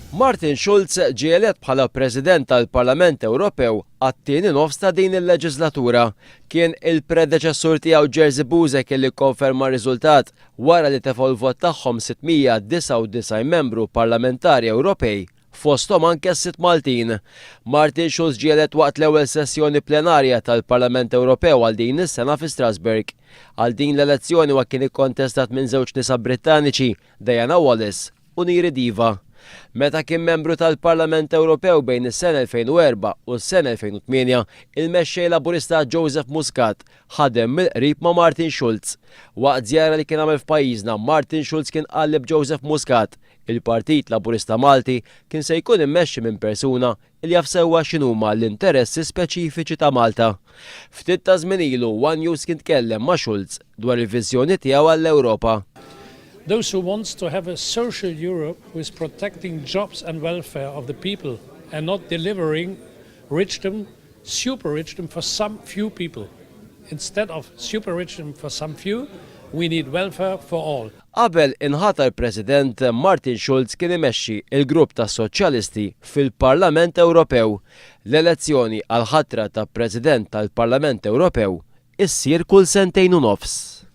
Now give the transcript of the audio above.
Martin Schulz ġie elett bħala President tal-Parlament Ewropew għat-tieni nofs ta' din il-leġislatura. Kien il-predeċessur tiegħu Jerzy Buzek illi kkonferma r-riżultat wara li tefgħu l-vot tagħhom 699 membru parlamentari Ewropej, fosthom anke s-sitt Maltin. Martin Schulz ġie elett waqt l-ewwel sessjoni plenarja tal-Parlament Ewropew għal din is-sena fi Strasbourg. Għal din l-elezzjoni huwa kien ikkontestat minn żewġ nisa Brittaniċi, Diana Wallis u Niri Diva. Meta kien membru tal-Parlament Ewropew bejn is-sena 2004 u s-sena 2008, il-Mexxej Laburista Joseph Muscat ħadem mill-qrib ma' Martin Schulz. Waqt żjara li kien għamel f'pajjiżna, Martin Schulz kien qal li b'Joseph Muscat, il-Partit Laburista Malti kien se jkun immexxi minn persuna li jaf sewwa x'inhuma l-interessi speċifiċi ta' Malta. Ftit ta' żmien ilu, one News kien tkellem ma' Schulz dwar il-viżjoni tiegħu għall-Ewropa. Those who wants to have a social Europe who is protecting jobs and welfare of the people and not delivering richdom, super richdom for some few people. Instead of super richdom for some few, we need welfare for all. Qabel inħatar President, Martin Schulz kien imexxi l-grupp tas-Soċjalisti fil-Parlament Ewropew. L-elezzjoni għall-ħatra ta' President tal-Parlament Ewropew issir kull sentejn u nofs.